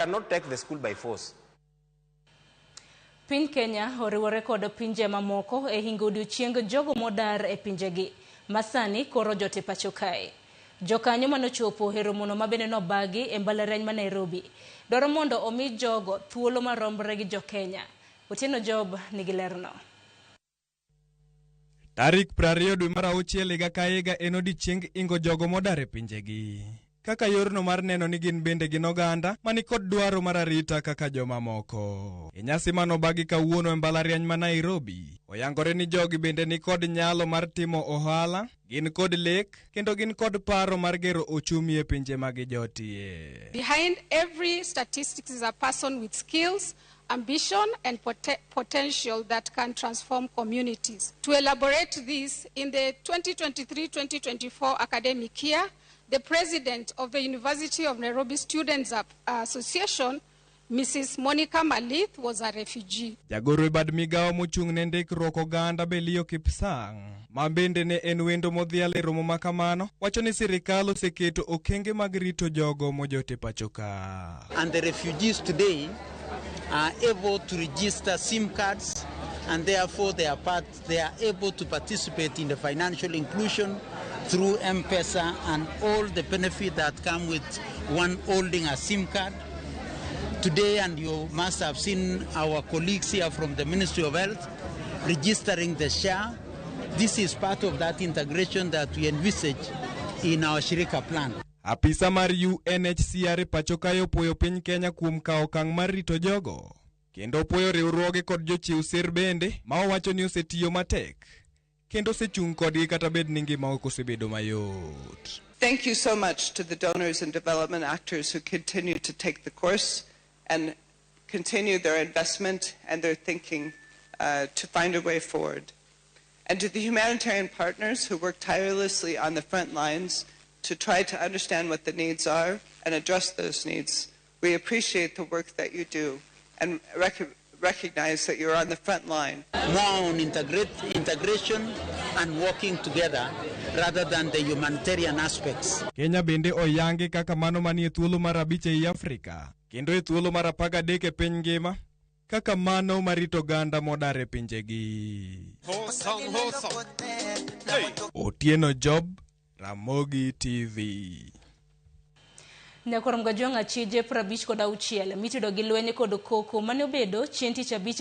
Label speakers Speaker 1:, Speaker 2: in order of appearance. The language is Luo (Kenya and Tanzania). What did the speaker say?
Speaker 1: Cannot take the school by force.
Speaker 2: Piny Kenya oriwore kod pinje mamoko e hingo odiochieng jogo modar e pinjegi masani koro jot e pacho kae. Jokanyo manochopo e romono mabende nobagi e mbalariany ma Nairobi dwaro mondo omi jogo thuolo maromre gi jokenya. Otieno Job nigi lerno.
Speaker 3: Tarik 20 dwe mar auchiel higa ka higa en odiechieng ingo jogo modar e pinjegi. Kaka yorno mar neno ni gin bende gin oganda manikod dwaro mar arita kaka jomamoko. E nyasi manobagi kawuono e mbalariany ma Nairobi, oyangore ni jogi bende nikod nyalo mar timo ohala, gin kod lek, kendo gin kod paro mar gero ochumi e pinje ma gijotie.
Speaker 4: Behind every statistics is a person with skills, ambition, and potential that can transform communities. To elaborate this, in the 2023-2024 academic year, the president of the University of Nairobi Students Association, Mrs. Monica Malith, was a refugee.
Speaker 3: Jagoro e bad migawo mochung' ne ndikruok oganda Belio Kipsang, ma bende ne en wendo modhial e romo ma kamano, wacho ni sirikal oseketo okenge mag rito jogo mojot e pacho ka.
Speaker 5: And the refugees today are able to register SIM cards, and therefore they are able to participate in the financial inclusion through M-Pesa and all the benefit that come with one holding a SIM card. Today, and you must have seen our colleagues here from the Ministry of Health registering the SHA. This is part of that integration that we envisage in our Shirika plan.
Speaker 3: Apisa mar UNHCR e pacho kae opuoyo piny Kenya kuom kawo okang' mar rito jogo, kendo opuoyo riwruoge kod jochiw sir bende ma owacho ni osetiyo matek kendo osechung' kodgi kata bed ni ngima ok osebedo mayot.
Speaker 6: Thank you so much to the donors and development actors who continue to take the course and continue their investment and their thinking to find a way forward. And to the humanitarian partners who work tirelessly on the front lines to try to understand what the needs are and address those needs. We appreciate the work that you do and recognize that you're on the front line.
Speaker 5: More on integration and working together rather than the humanitarian aspects.
Speaker 3: Kenya bende oyangi kaka mano manie thuolo mar 5 ei Afrika kendo e thuolo mar 13 e piny ngima kaka mano marito oganda modar e pinjegi. Otieno Job, Ramogi TV.
Speaker 2: Nyakwar Mgajwang' achije 56 mitudo gi lweny kod koko mane obedo chieng' tich abich.